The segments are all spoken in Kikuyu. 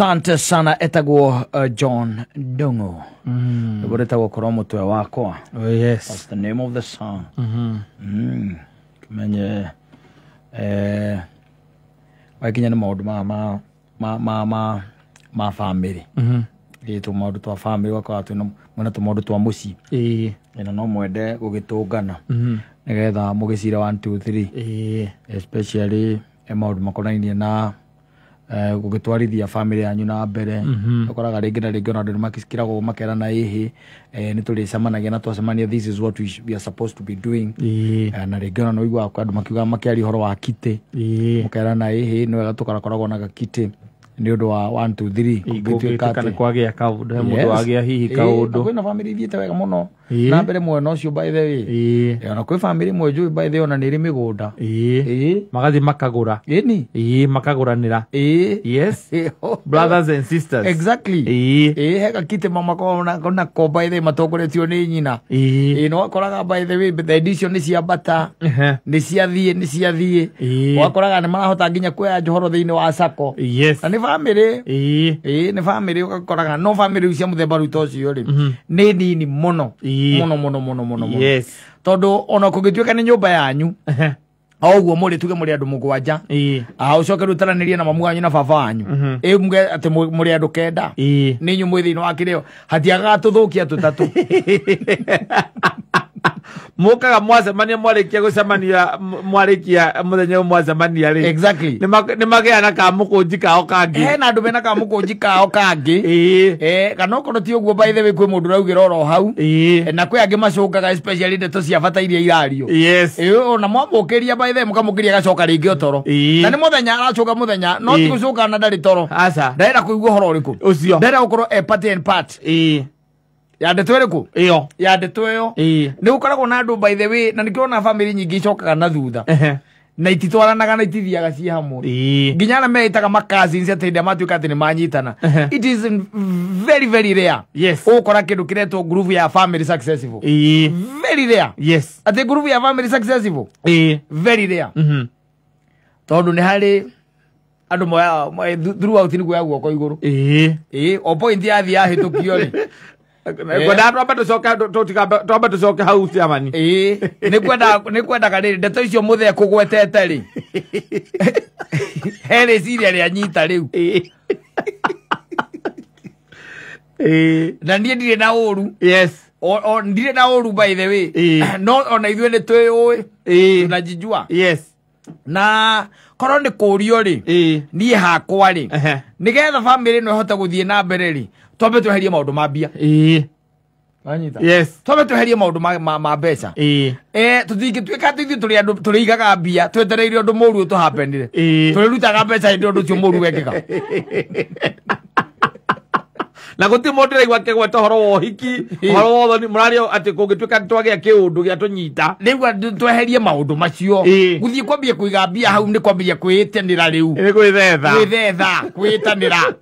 Asante sana etagwo John Ndung'u. Rwĩmbo rwĩtagwo Korwo Mũtwe Wakwa. Oh, yes. That's the name of the song. Kimenye wakinya nĩ maũndũ ma family. Ĩ tũmaũndũ twa family ũgakora twĩna mwĩna tũmaũndũ twa mũciĩ. Ĩna no mwende gũgĩtũngana nĩgetha mũgĩcire 1 2 3. Especially maũndũ makonainie na gũgĩtwarithia family yanyu na mbere. Ũkoraga rĩngĩ na rĩngĩ ona andũ nĩmakĩragwo makerana ĩhĩ nĩ tũrĩcemanagia na twacemania, this is what we are supposed to be doing. Na rĩngĩ ona nĩũiguaga andũ makiuga makĩaria ũhoro wa kitĩ. Mũkerana ĩhĩ nĩ wega tũgakoragwo na gakitĩ nĩ ũndũ wa 1 2 3. Kũngĩtuĩka nĩ kwagĩa kaũndũ, he mũndũ wagĩa hihi kaũndũ. Kwĩna family ithiĩte wega mũno na mbere mwena ũcio by the way. Ona kwĩ family ĩmwe njũĩ by the way ona nĩ ĩrĩ mĩgũnda. Magathiĩ makagũra. Ĩni. Makagũranĩra. Yes. Brothers and sisters. Exactly. He gakitĩ mamakoragwo nako by the way matongoretio nĩ nyina. No wakoraga by the way the edition nĩ ciambata, nĩ ciathiĩ, nĩ ciathiĩ. Wakoraga nĩ marahota nginya kuoya njohoro thĩinĩ wa sacco. Yes. Na nĩ family. Nĩ family ũgakoraga no family cia mũthemba rĩu ta ũcio rĩ nĩ nini mũno. Mũno mũno mũno mũno mũno. Yes. Tondũ ona kũngĩtuĩka nĩ nyũmba yanyu o ũguo mũrĩ tuge mũrĩ andũ mũgwanja, ũcoke rĩu ũtaranĩrie na mamu wanyu na baba wanyu, muge atĩ mũrĩ andũ 9, nĩ inyuĩ mwĩ thĩinĩ wa kĩrĩo, hatiagaga tũthũkia tũtatũ. Mũkaga mwacemania mwarĩkia gũcemania mwarĩkia mũthenya ũyũ mwacemania rĩ. Exactly. Nĩ magĩa na kamũkũnji kao kangĩ. Hena andũ mena kamũkũnji kao kangĩ. Kana okorwo ti ũguo by the way kwĩ mũndũ ũraugĩra oro hau. Na kwĩ angĩ macũngaga especially ndeto cia bata iria irario. Yes. Ona mwamũkĩria by the way mũkamũkĩria agacoka rĩngĩ o toro. Na nĩ mũthenya aracoka mũthenya no ti gũcoka na ndarĩ toro. Aca. Ndarenda kũigua ũhoro ũrĩkũ. Ũcio. Ndarenda gũkorwo e part and part. Ya ndeto ĩrĩkũ? Ĩyo. Ya ndeto ĩyo. Nĩ gũkoragwo na andũ by the way na nĩkĩo family nyingĩ icokaga na thutha. Na ititwaranaga na itithiaga ciĩ hamwe. Nginya arĩa meĩtaga ma cousins atĩ hĩndĩ ĩrĩa matuĩka atĩ nĩ manyitana. It is very very rare. Yes. Ũgũkora kĩndũ kĩretwo group ya family successful. Very rare. Yes. Atĩ group ya family successful. Very rare. Tondũ nĩ harĩ andũ moyaga throughout nĩ kuoya guoko igũrũ. O point yathiĩ yahĩtũkio rĩ. Ngwendaga twambe tũcoke twambe tũcoke hau chairman. Nĩ kwendaga rĩrĩ ndeto icio mũthee kũgwetete rĩ. He rĩciria rĩanyita rĩu. Na niĩ ndirĩ na ũru. Yes. O ndirĩ na ũru by the way. No ona ithuĩ nĩ twĩyũĩ. Tunajijua. Yes. Na korwo nĩ kũrio rĩ, niĩ hakwa rĩ, nĩgetha family ĩno ĩhote gũthiĩ na mbere rĩ, twambe tweherie maũndũ ma mbia. Wanyita? Yes. Twambe tweherie maũndũ ma mbeca. Tũtingĩtuĩka atĩ ithuĩ tũrĩ andũ tũrĩigaga mbia twetereire ũndũ mũru ũtũhapenire. Tũrĩrutaga mbeca hĩndĩ ũndũ ũcio mũru wekĩka. Na gũtirĩ mũndũ ũraigua akĩgweta ũhoro wa ũhiki, ũhoro wa ũthoni, mũraria atĩ kũngĩtuĩka nĩtwagĩa kĩũndũ gĩa tũnyita. Rĩu tweherie maũndũ macio. Gũthiĩ kwambia kũiga mbia hau nĩ kwambia kwĩĩtanĩra rĩu. Nĩ gwĩthetha. Gwĩthetha, kwĩĩtanĩra.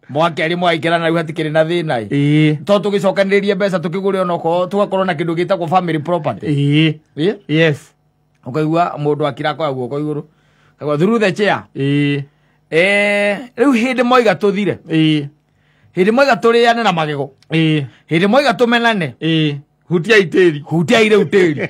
Mwakerĩ mwaikĩra na rĩu hatikĩrĩ na thĩna ĩ. Tondũ tũgĩcokanĩrĩrie mbeca tũkĩgũre onokorwo tũgakorwo na kĩndũ gĩtagwo family property. Yes. Ũkaigua mũndũ akira akoya guoko igũrũ. Kaigua through the chair. Rĩu hĩndĩ moiga tũthire. Hĩndĩ moiga tũrĩane na magego. Hĩndĩ moiga tũmenane. Hutia itĩri. Hutia rĩu tĩri.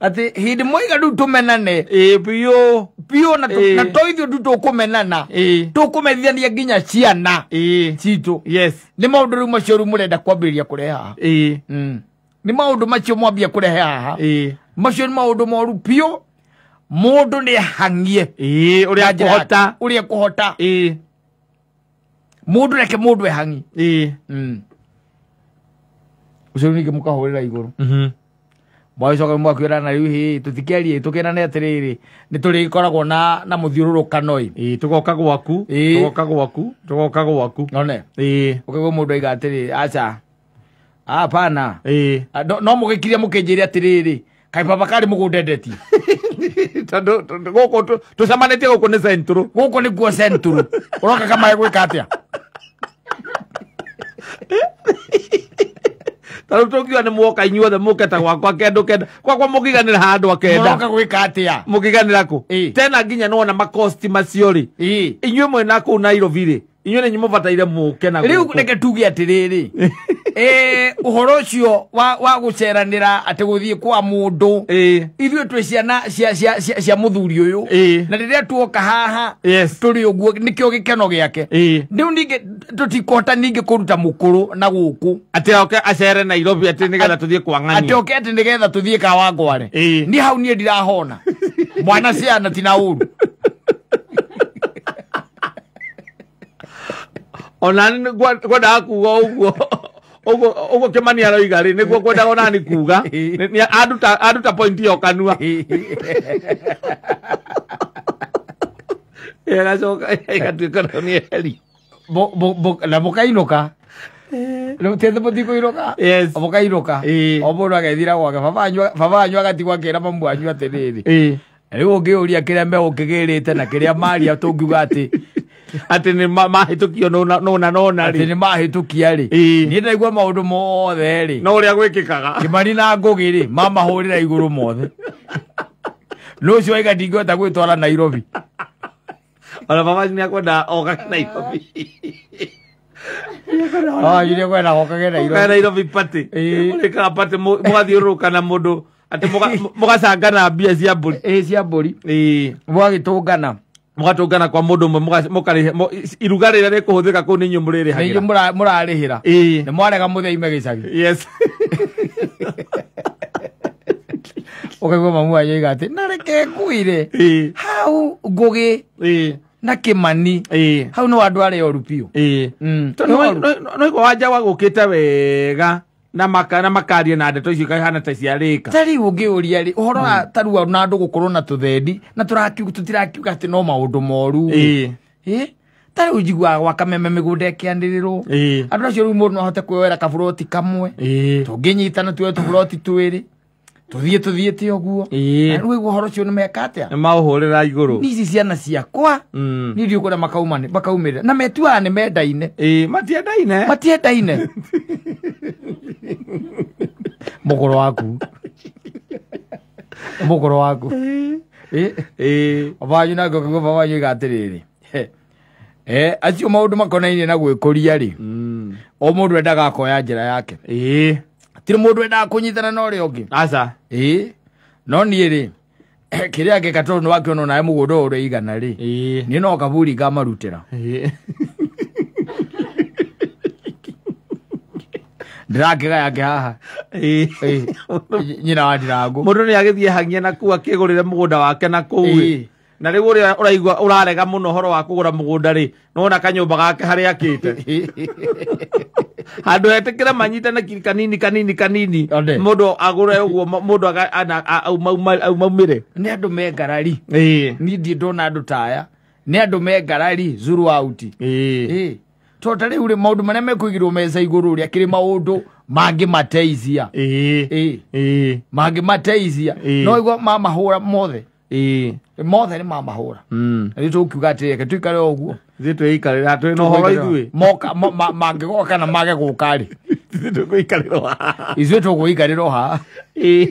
Atĩ hĩndĩ moiga rĩu tũmenane. Biũ. Biũ na to ithuĩ tu tũkũmenana. Tũkũmenithania nginya ciana citũ. Yes. Nĩ maũndũ rĩu macio rĩu mũrenda kwambĩrĩria kũrehe haha. Nĩ maũndũ macio mwambia kũrehe haha. Macio nĩ maũndũ moru biũ. Mũndũ nĩ ahang'ie. Ũrĩa ekũhota. Ũrĩa ekũhota. Mũndũ reke mũndũ ehang'ie. Ũcio ningĩ mũkahũrĩra igũrũ. Mwacoka mwakwĩra na rĩu hĩ tũtikĩarie tũkĩrane atĩrĩrĩ nĩ tũrĩkoragwo na mũthiũrũrũkano ĩ. Tũgoka gwaku, tũgoka gwaku, tũgoka gwaku. None. Ũkaigua mũndũ aiga atĩrĩrĩ aca. Hapana. No mũgĩkirie mũkĩnjĩre atĩrĩrĩ kaĩ baba karĩ mũgũnda endetie. Tondũ gũkũ tũcemanĩtie gũkũ nĩ central. Gũkũ nĩkuo central. Ũroka kamae gwĩka atĩa? Ta rĩu tũngiuga nĩ muoka inyuothe mũke ta gwakwa kendo kenda gwakwa mũkĩiganĩra handũ akenda Mũroka gwĩka atĩa? Mũkĩiganĩra kũ? Ĩ. Tena nginya nĩwona makosti macio rĩ, Ĩ. inyuĩ mwena kũu Nairobi rĩ, inyuĩ nĩ mũbataire mũke na Rĩu gũkũ. reke tuge atĩrĩrĩ, ũhoro ũcio wa gũceranĩra atĩ gũthiĩ kwa mũndũ, Ĩ. ithuĩ twĩ ciana cia mũthuri ũyũ, Ĩ. na rĩrĩa tuoka haha Yes. tũrĩ ũguo nĩkĩo gĩkeno gĩake. Ĩ. Rĩu ningĩ tũtikũhota ningĩ kũruta mũkũrũ na gũkũ atĩ oke acere Nairobi atĩ nĩgetha tũthiĩ kwa ng'ania, atĩ oke atĩ nĩgetha tũthiĩ Kawangware. Ĩ. Niĩ hau niĩ ndirahona mwana ciana tina ũru. Ona ngwendaga kuga ũguo ũguo ũguo Kĩmani aroiga rĩ, nĩguo ngwendaga onani kuga. Anduta point ĩyo kanua, ĩgacoka ĩgatuĩka no nĩ heri. Na mũkainũka rĩu tiatĩ mũtikũinũka. Yes. Mũkainũka, Ĩ. o mũndũ agethira gwake, baba wanyu agatigwo akĩra mamu wanyu atĩrĩrĩ, Ĩ. rĩu ũngĩũria kĩrĩa megũkĩgĩrĩte na kĩrĩa maria tũngiuga atĩ atĩ nĩ mahĩtũkio nona nona atĩ rĩ, nĩ mahĩtũkia rĩ, Ĩ. niĩ ndaigua maũndũ mothe rĩ, no ũrĩa gwĩkĩkaga. Kĩmani na Ngũgĩ rĩ, mamahũrĩra igũrũ mothe nũ ũcio waiga ndingĩhota gwĩtwara Nairobi. Ona baba nĩ akwenda okage Nairobi. Wanyu nĩ kwenda okage Okage Nairobi. Nairobi party. Ĩ. Mũrĩkaga party mũgathiũrũrũka na mũndũ atĩ mũgacangana mbia cia mbũri. Ĩ, cia mbũri. Ĩ. Mũgagĩtũngana. Mũgatũngana kwa mũndũ ũmwe, mũkarĩhe iruga rĩrĩa rĩkũhũthĩka kũu nĩ inyuĩ nĩ mũrĩrĩhagĩra. Inyuĩ mũrarĩhĩra. Ĩ. Nĩ mwarega mũtheime gĩcagi. Yes. Ũkaigua mamu wanyu oiga atĩ na reke ngwĩre, Ĩ. hau Ngũgĩ Ĩ. na Kĩmani, Ĩ. hau nĩ andũ arĩa oru biũ. Ĩ. Nĩ oru. No igua wanja wagũkĩte wega na na makaria na ndeto icio ikahana ta ciarĩka. Ta rĩu ũngĩũria rĩ, ũhoro wa tarua na andũ gũkorwo na tũthendi na tũtirakiuga atĩ no maũndũ moru. Ĩ. Ĩ, ta rĩu njiguaga gwa Kameme mĩgũnda ĩkĩanĩrĩrwo, Ĩ. andũ acio rĩu mũndũ no ahote kwĩyoera kaburoti kamwe, Ĩ. tũngĩnyitana tuoe tũburoti twĩrĩ tũthiĩ tũthiĩte ũguo. Ĩ. Na rĩu ũguo ũhoro ũcio nĩ meka atĩa? Nĩ maũhũrĩra igũrũ. Nĩ ici ciana ciakwa, niĩ ndiũĩ kũrĩa makaumĩrĩra na metuaga nĩ mendaine. Ĩ, matiendaine. Matiendaine. Mũkũrũ waku, mũkũrũ waku. Ĩ. Ĩ. Baba wanyu nake ũkaigua baba wanyu oiga atĩrĩrĩ, acio maũndũ makonainie na gwĩkũria rĩ, o mũndũ endaga akoya njĩra yake. Ĩ. Tirĩ mũndũ endaga kũnyitana na ũrĩa ũngĩ. Aca. Ĩ, no niĩ rĩ, kĩrĩa ngĩka tondũ nĩ wakĩona nawe mũgũnda ũyũ ũrĩa igana rĩ, Ĩ. niĩ no kaburi ngamarutĩra. Ĩ. Ndĩrakĩgaya ngĩ haha. Ĩ. Ĩ, nyina wa Ndirangũ. Mũndũ nĩ agĩthiĩ hangia na kũu akĩgũrĩre mũgũnda wake na kũu Ĩ. ĩ. Na rĩu ũrĩa ũraigua ũrarega mũno ũhoro wa kũgũra mũgũnda rĩ, nĩwona kanyũmba gake harĩa akĩte handũ hetĩkĩre manyitane kanini kanini kanini, Onde. mũndũ agũre ũguo mũndũ aumaumĩre. Nĩ andũ me ngarari. Ĩ. Niĩ ndirĩ ndona andũ ta aya, nĩ andũ me ngarari zuru out. Ĩ. Ĩ, tondũ ta rĩu rĩ, maũndũ marĩa mekũigĩrwo meza igũrũ rĩ, akĩrĩ maũndũ mangĩ mateithia. Ĩ. Ĩ. Ĩ. Mangĩ mateithia. Ĩ. No igua mamahũra mothe. Ĩ. Mothe nĩ mamahũra. Rĩu tũkiuga atĩrĩ, reke tũikare o ũguo. Ithuĩ twĩikarĩra twĩ na ũhoro ithuĩ. Moka mangĩgoka na mage gũka rĩ, Ithuĩ tũgũikarĩra haha. Ithuĩ tũgũikarĩra o haha. Ĩ.